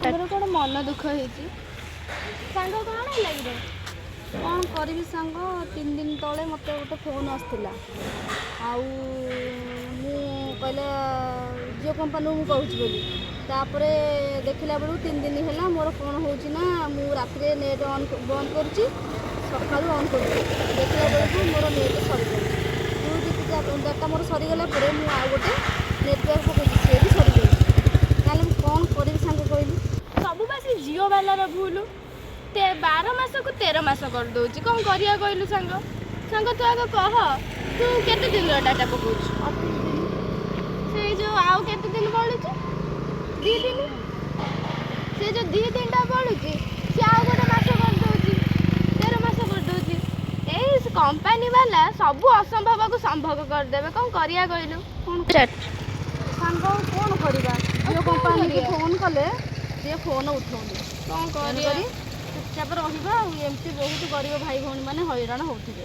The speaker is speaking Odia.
ମୋର କ'ଣ ମନ ଦୁଃଖ ହେଇଛି ସାଙ୍ଗ। କ'ଣ ହେଲା କିରେ? କ'ଣ କରିବି ସାଙ୍ଗ, 3 ଦିନ ତଳେ ମୋତେ ଗୋଟେ ଫୋନ୍ ଆସିଥିଲା। ଆଉ ମୁଁ କହିଲା ଜିଓ କମ୍ପାନୀରୁ ମୁଁ କହୁଛି ବୋଲି। ତାପରେ ଦେଖିଲା ବେଳକୁ 3 ଦିନ ହେଲା ମୋର କ'ଣ ହେଉଛି ନା, ମୁଁ ରାତିରେ ନେଟ୍ ଅନ୍ ବନ୍ଦ କରୁଛି, ସକାଳୁ ଅନ୍ କରୁଛି, ଦେଖିଲା ବେଳକୁ ମୋର ନେଟ୍ ସରିଯାଉଛି। 2 ଜିବି ଡାଟା ମୋର ସରିଗଲା ପରେ ମୁଁ ଆଉ ଗୋଟେ ନେଟ୍ ପ୍ୟାକ୍ ପକାଉଛି, ସିଏ ବି ସରିଯାଉଛି। ତାହେଲେ ମୁଁ କ'ଣ କରିବି ସାଙ୍ଗ, କହିଲୁ? ସବୁ ବା ସେ ଜିଓ ବାଲାର ଭୁଲ। 12 ମାସକୁ 13 ମାସ କରିଦେଉଛି। କ'ଣ କରିବା କହିଲୁ ସାଙ୍ଗ? ସାଙ୍ଗ, ତୁ ଆଗ କହ, ତୁ କେତେ ଦିନର ଡାଟା ପକାଉଛୁ? 28 ଦିନ। ସେଇ ଯେଉଁ ଆଉ କେତେ ଦିନ ବଳୁଛି? 2 ଦିନ। ସେ ଯେଉଁ 2 ଦିନଟା ବଳୁଛି, ସେ ଆଉ ଗୋଟେ ମାସ କରିଦେଉଛି, 13 ମାସ କରିଦେଉଛି। ଏଇ କମ୍ପାନୀ ବାଲା ସବୁ ଅସମ୍ଭବକୁ ସମ୍ଭବ କରିଦେବେ। କ'ଣ କରିବା କହିଲୁ? କ'ଣ ସାଙ୍ଗ, କ'ଣ କରିବା? ଜିଓ କ'ଣ କମ୍ପାନୀକି କରିବା? ଫୋନ୍ କଲେ ସିଏ ଫୋନ୍ ଉଠଉନି। କ'ଣ କରିବା? ତେଣୁକରି ଚୁପଚାପ ରହିବା। ଆଉ ଏମିତି ବହୁତ ଗରିବ ଭାଇ ଭଉଣୀମାନେ ହଇରାଣ ହେଉଥିବେ।